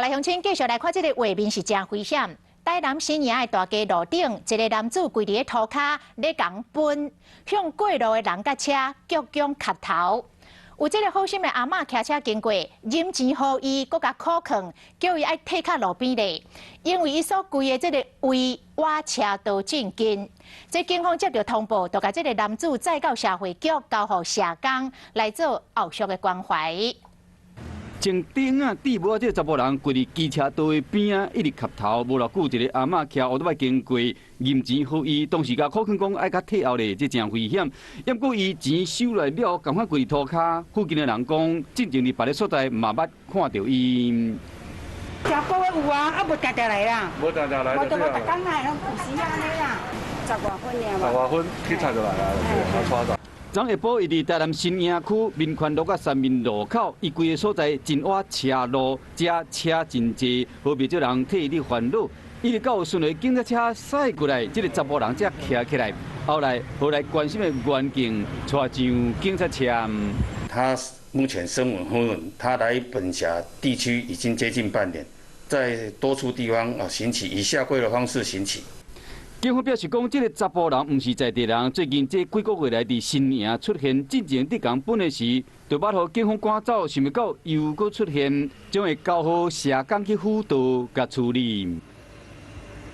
來鄉親繼續來看這个畫面是誠危險。台南新營的大街路頂，一个男子跪佇咧塗跤咧共分，向過路的人佮車鞠躬磕頭。有這个好心的阿嬤騎車經過，忍錢予伊，閣共苦勸，叫伊愛退較路邊咧，因為伊所跪的這个位倚車道真近。這警方接到通報，就共這个男子載到社會局，交予社工來做後續的關懷。前頂啊，戴帽仔這个查埔人跪佇機車道的邊仔，一直磕頭。無偌久，一个阿嬤騎歐多擺經過，認錢予伊，當時共苦勸講愛較退後咧，這誠危險。毋過伊錢收來了，仝款跪佇塗跤。附近的人講，進前佇別个所在嘛捌看著伊。食個月有啊，啊無定定來啦。無定定來。無就無逐工來，攏有時按呢啦。十外分爾。十外分警察就來啊，啊，帶走。昨下晡，伊佇台南新營區民權路佮三民路口，伊跪的所在真倚車路，遮車真濟，予袂少人替伊咧煩惱。一直到順利警察車駛過來，這个查埔人才徛起來。後來，後來關心的員警帶上警察車。他目前身無分文，他來本轄地區已經接近半年，在多處地方啊行乞，以下跪的方式行乞。警方表示講，這个查埔人毋是在地人，最近這幾個月來佇新營出現，進前佇共分的時，就捌予警方趕走，想袂到又閣出現，將會交予社工去輔導佮處理。